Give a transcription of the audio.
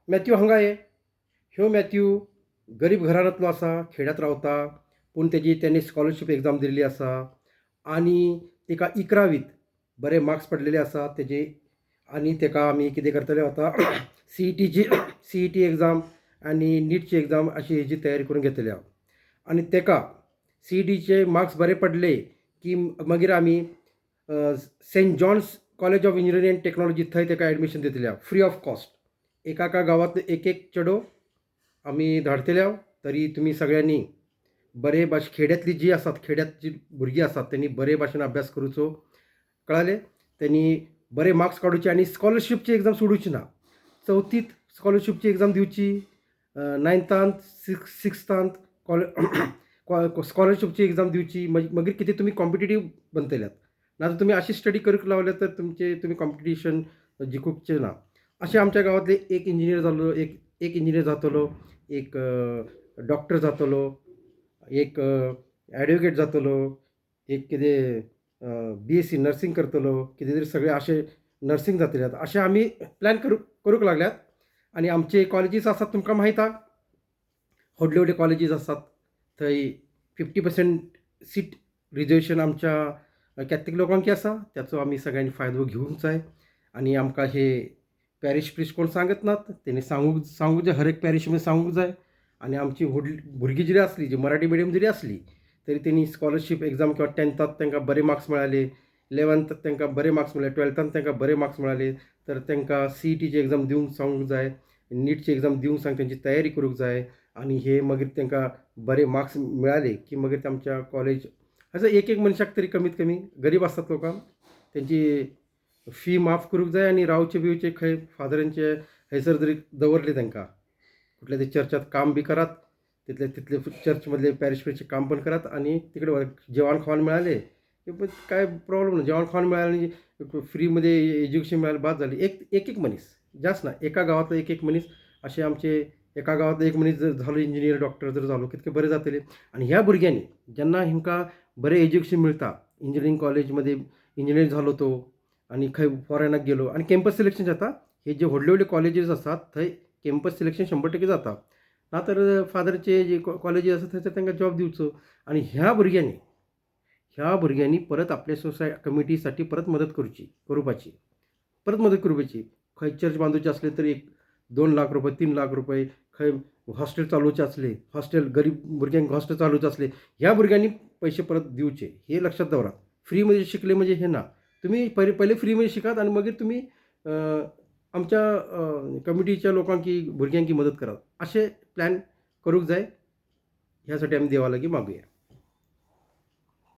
Matthew हांगा ये. ह्यो मॅथ्यू गरीब घराण्यांतलो आसा, खेड्यांत रावता, पूण तेजी तेणी स्कॉलरशीप एग्जाम दिल्ली आसा आनी तिका इकरावीत बरे मार्क्स पडलेले आसा तेजे. आनी तेका आमी कितें करतले आतां, सीईटीची, सीईटी एग्जाम आनी निटची एग्जाम अशी हेजी तयारी करून घेतल्या. आनी तेका सीईटीचे मार्क्स बरे पडले की मागीर आमी Saint John's college of engineering and technology थंय तेका एडमिशन दितले फ्री ऑफ कॉस्ट. एका एका गांवांतले एक एक चेडो आमी धाडटले. तरी तुमी सगळ्यांनी बरे भाशेन, खेड्यांतली जी आसात, खेड्यांत जी भुरगीं आसात तेणी बरे भाशेन अभ्यास करुचो, कळालें? तेणी बरे मार्क्स काडुचे आनी स्कॉलरशीपची एग्जाम सोडुची ना. चवथीत स्कॉलरशीपची एग्जाम दिवची, नायन्थांत, सिक्स्थांत स्कॉलरशीपची एग्जाम दिवची. मागीर कितें तुमी कॉम्पिटेटीव बनतल्यात. नाजाल्यार तुमी अशी स्टडी करूंक लागले तर तुमचे तुमी कॉम्पिटिशन जिखुचे ना. अशें आमच्या गांवांतले एक इंजिनियर जालो, एक एक इंजिनियर जातलो, एक डॉक्टर जातलो, एक एडवोकेट जातलो, एक कितें बीएससी नर्सींग करतलो, कितें तरी सगळें अशें नर्सींग जातलें. आतां अशें आमी प्लॅन करूंक लागल्यात. आनी आमचे कॉलेजीस आसात, तुमकां माहीत आहा, व्हडले व्हडले कॉलेजीस आसात, थंय 50% सीट रिजर्वेशन आमच्या कॅथलीक लोकांकी आसा. ताचो आमी सगळ्यांनी फायदो घेवंक जाय. आनी आमकां हे पॅरीश प्रिस्ट कोण सांगत नात, तेणी सांगूंक सांगूंक जाय, हर एक पॅरीश मध्ये सांगूंक जाय. आनी आमची व्हडली भुरगीं जरी आसली, जी मराठी मिडियम जरी आसली तरी तेणी स्कॉलरशीप एग्जाम किंवा टेंथात तांकां बरे मार्क्स मेळाले, इलेवन्थात तांकां बरे मार्क्स मेळ्ळे, टुवेल्थान तांकां बरे मार्क्स मेळाले तर तांकां सीईटीची एग्जाम दिवंक सांगूंक जाय, नीटची एग्जाम दिवंक सांग, तेंची तयारी करूंक जाय. आनी हे मागीर तांकां बरे मार्क्स मेळाले की मागीर ते आमच्या कॉलेज असो एक एक मनशाक तरी कमीत कमी, गरीब आसतात लोकांक, तेंची फी माफ करूंक जाय. आनी रावचे बिवचे खंय फादरांचे हयसर जरी दवरले तांकां, कुठल्या तरी चर्चात काम बी करात, तितले तितले चर्च मदले पॅरिश प्रिस्टचे काम पण करात आणि तिकडे जेवण खावण मिळाले की काय प्रॉब्लेम ना. जेवण खावण मिळाले आणि फ्रीमध्ये एज्युकेशन मिळाले, बाद झाली. एक एक एक मनीस, जास्त ना, एका गांवांतलो एक एक मनीस, अशें आमचे एका गांवांतलो एक मनीस जर जालो इंजिनियर, डॉक्टर जर जालो, कितकें बरें जातलें. आनी ह्या भुरग्यांनी जेन्ना हेंकां बरें एज्युकेशन मिळता, इंजिनियरींग कॉलेजमध्ये इंजिनियर जालो तो आनी खंय फॉरेनाक गेलो आनी कॅम्पस सिलेक्शन जाता. हे जे व्हडले व्हडले कॉलेजीस आसात थंय कॅम्पस सिलेक्शन 100% जाता. ना तर फादरचे जे कॉलेजी आसा थंयसर तांकां जॉब दिवचो. आनी ह्या भुरग्यांनी परत आपले सोसाय कमिटीसाठी परत मदत करूची, करुपाची, परत मदत करपाची. खंय चर्च बांदूचे असले तर एक 2 लाख रुपये, 3 लाख रुपये, खंय हॉस्टेल चालोवचे असले, हॉस्टेल, गरीब भुरग्यांक हॉस्टेल चालोवचे असले, ह्या भुरग्यांनी पैसे परत दिवचे, हे लक्षात दवरात. फ्रीमध्ये शिकले म्हणजे हे ना. तुम्ही पहिले पहिले फ्रीमध्ये शिकात आणि मागीर तुमी आमच्या कमिटीच्या लोकांकी, भुरग्यांकी मदत करात, अशें प्लॅन करूंक जाय. ह्या साठी आमी देवा लागीं मागुया.